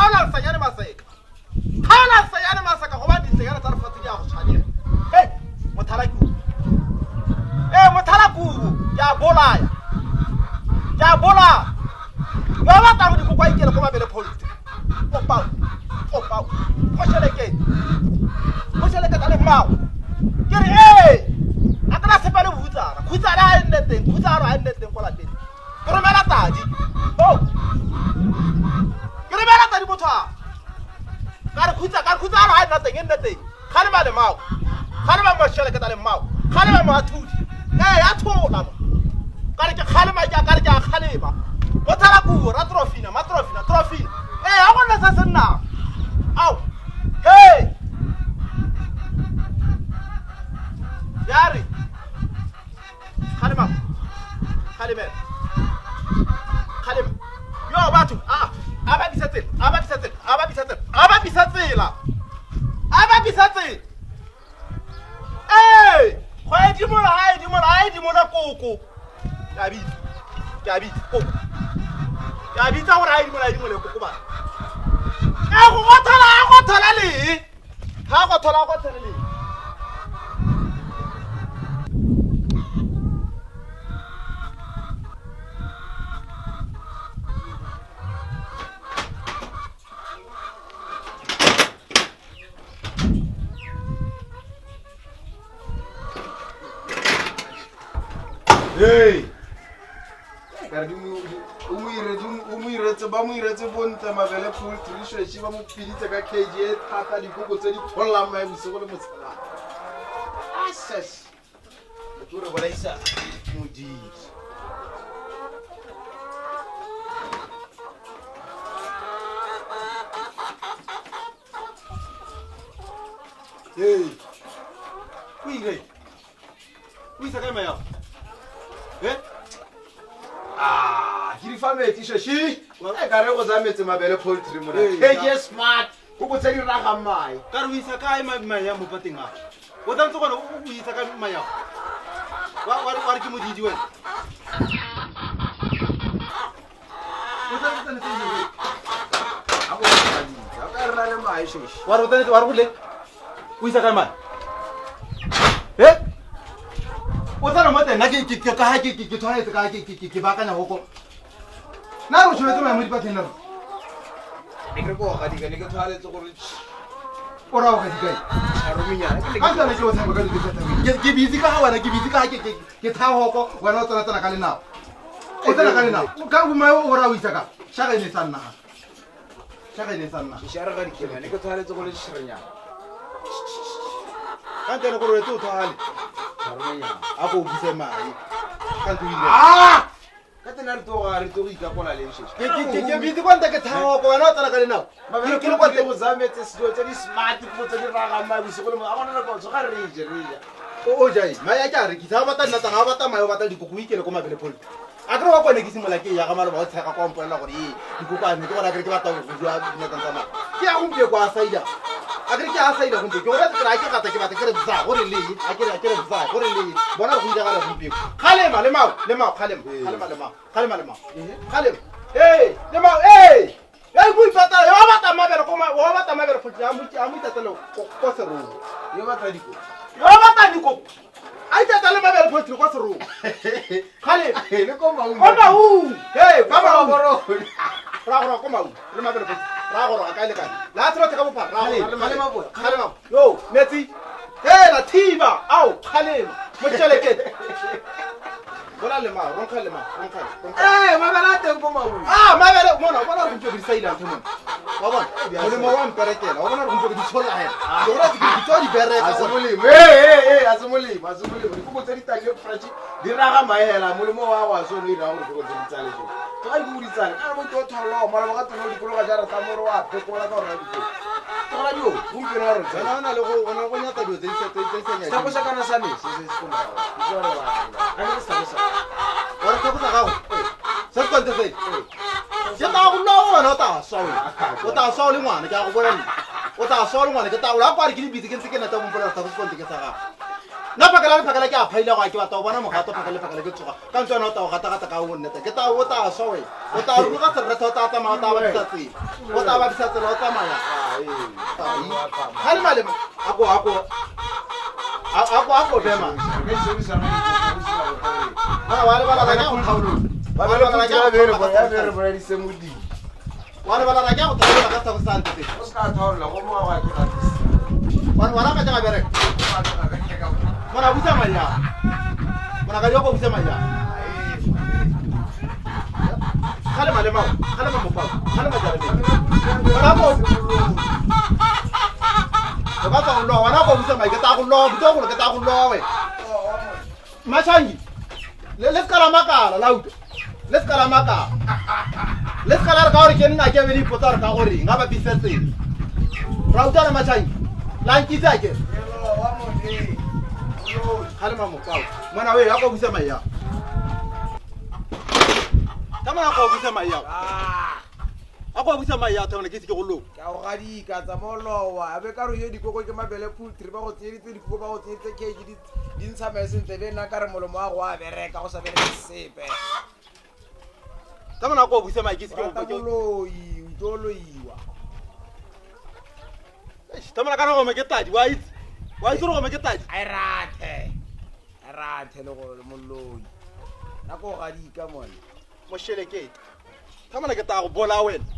Kgaola nsanyane maseka. Kgaola nsanyane maseka gobane dintlanyana tsa lefatshe di a go tshwanela. Hei, mothala kubu. Ee, mothala kubu. Ke a bolaya. Ke a bolaya. Yo a batlago dikoko a ikele ko mabele poultry. Opao, opao. Kgošelekete. Kgošelekete a le mmago. Ke re ee, a ke na tshepa le bohutsana. Khutsana a e nne teng, khutsana a e nne teng ko lapeng. Ke romela tadi. Oh. Ke romela tadi motho a. Ka re khutsa, ka re khutsa a nna teng, e nne teng. Ga le ba le mao. Ga le ba mo shele ke tla le mao. Ga le ba mo athudi. Eh, ya thola mo. Ka re ke kgalema ke ka re ke a kgalema. Go thala kuo, ra trofina, ma trofina, trofina. Eh, a go nna se se nnang. Ao. Hey. Ya re. Kgalema. Kgalemela. Kgalema. Yo batho, a a ba bisa tsela, a ba bisa tsela, a ba bisa tsela, a ba bisa tsela. A ba bisa tsela. Ee, go edimola, a edimola, a edimola koko. Ke a bitsa. Ke a bitsa koko. Ke a bitsa gore a edimola, a edimole koko ba. Ee, go gothola, a gothola lee. Ga go thola go tshele. Hey! Kare di mo o mo iretse o mo iretse ba mo iretse bontle mabele poultry shweshe ba mo pheditse ka cage e thata dikoko tse di thollang mae bosigo le motshegare asas o tlo re bolaisa modiri Hey. O ile. O isa kae mayago? Eh? Ah, ke di fa metsi shweshe e kare go za metse mabele poultry mona Ee, cage e smart koko tse di ragang mae Ka re o isa kae maya mo pateng a? O tshwanetse gone o o isa kae mayago? Wa wa re wa re ke modidi wena. O tshwanetse tshwanetse o dire. a go tshwanetse a ka re na le mae shweshe Wa re o tshwanetse wa re go le. O isa kae mae? Eh? O tsena mo teng nna ke ke ke ka ha ke ke ke tshwanetse ka ke ke ke baakanya hoko. Nna re o tshwanetse mae mo dipatleng nna. ne ke re ko gadika ne ke tshwanetse gore O ra o gadika eng? tšharomenyana ke ne Ka ke tsone ke o tshameka dilo tse tsa Ke ke busy ka ga wena ke busy ka ga ke ke ke thahoko wena o tsena tsena ka lenao. O tsena ka lenao. Ka mae o ra o isa ka. Shaka e ne e sa nna. Shaka e ne e sa nna. Share ga dikema ne ke tshwanetse go le tšhirenyana Ka ntle le gore o etse o thwale. tšharomenyana A ko o buse mae. Ka ntse o ile. Ah! ka tsena re tloga re tlo go ikakola leng sheshe Ke ke ke ke busy kwa ntle ke thahoko wena o tsena ka lenao. mabele Ke le kwa ntle. go zametse selo tse di smart ko tse di ragang mae bosigo le mo a gona nako tsoga re je re ja O o ja eng? Mae a ke a rekisa. Ha o batla nna tsa ga o batla mae o batla dikoko o ikele ko mabele poultry. A kere wa kone ke simola ke ya ga maloba o tshega kwa mpolelela gore ee dikoko a me ke gore a kere ke batla go bua dinakong tsa mae. Ke ya gompieko a saila. A kere ke a saila gompieko. Ke gore ke re a ke gata ke batla ke re bza gore le a kere a kere bza gore le bona re go iragala gompieko. Kgalema le mao le mao kgalema kgalema le mao kgalema le mao kgalema. Ee le mao ee. Ei go ipatala yo batla mabele ko wa batla mabele go tla mo a mo itatele ko serong. yo batla dikoko Yo batla dikoko. A itatele mabele poultry ko serong. Kgalema. le ko maung Ko maung. Hey, kwa maung. Borone. Ra goroga ko maung. Le mabele poultry. Ra goroga kae le kae. La tsela ka bophara. Ra goroga le Kgalema boy. Kgalema. Yo, metsi. Hey, la thiba. Ao, kgalema. Mo tšhelekete. Bola le mao, ronkga le mao, ronkga. ronkga. ee mabele a teng ko maung Ah, mabele mona, o bona gore gompieno ke di saila ntho mona. Wa bona? Molemo wa mperekela. Wa bona gore gompieno ke di tsholla hela. Ke gore ke di tswa di bereka. a se molemo ee ee ee a se molemo a se molemo dikoko tse di tale fresh di raga mae hela molemo wa go a se o ne o ira gore dikoko tse di tsale jo tloga dikoko di tsale ka re bo tlo tholoa maloba ka tsone o dikologa jara tsa more wa phekola ka gore dikoko tlogela dio gompieno wa re Wena o na le go o na le go nyatsa dilo tse di sa tse di sa nyakeng. sethako sa kana sa me se se se ko morago ke gore wa a ke sethako sa Wa re sethako sa gago? Se se kwante se? Ke tla go loa wena o tla swa wena. O tla swa o le ngwana ke a go bolelela. O tla swa o le ngwana ke tla go loa kwa re ke le busy ke ntse ke nata mo mpolela sethako se kwante ke sa gago. Nna phakela le phakela ke a phaila go a ke batla go bona mogato phakela le phakela ke tsoga ka ntse wena o tla go gatagata ka o nnete ke ta o tla swa wena o tla ruga serethe o tla tsamaya o tla bapisa tsela o tla bapisa tsela o tsamaya ga le malema ako ako ako ako bema ana wa lebala la ke go thaolola wa lebala la ke go wa lebala la ke go thaolola ka sabo sa ntete o se ka thaolola go moa wa ke gatisa wa wa raka tša bereka mona busa maya mona ka go busa maya gale malema gale mamopao gale majaremeng mona ko o ka tswa go lowa wena ko busa mai ke tla go lowa butsa gore ke tla go lowe Mashangi, le le ska la makala la utlwa. Le ska la makala. Le ska la re ka gore ke nna ke be le ipotsa gore ka gore eng ga ba bise tsela. Ra utlwana Mashangi. La nkitse a ke. Kgalema mokao. Mwana we ya go busa mai ya. Ka mona go busa mai ya. A go busa mai ya thona ke se ke go loka. Ke a go gadika tsa mo lowa. A be ka re yo dikoko ke mabele poultry ba go tseeditse dikoko ba go tseeditse cage di di ntsha mae sentle be nna ka re molomo wa go a bereka go sa bereke sepe ka mona ko buse mae ke se ke rata boloi o tlo loiwa tamona kana gome ke tadi wa itse wa itse gore gome ke tadi a e rathe a e rathe le gore moloi nako o gadika mone mošelekete tamona ke tla go bola wena.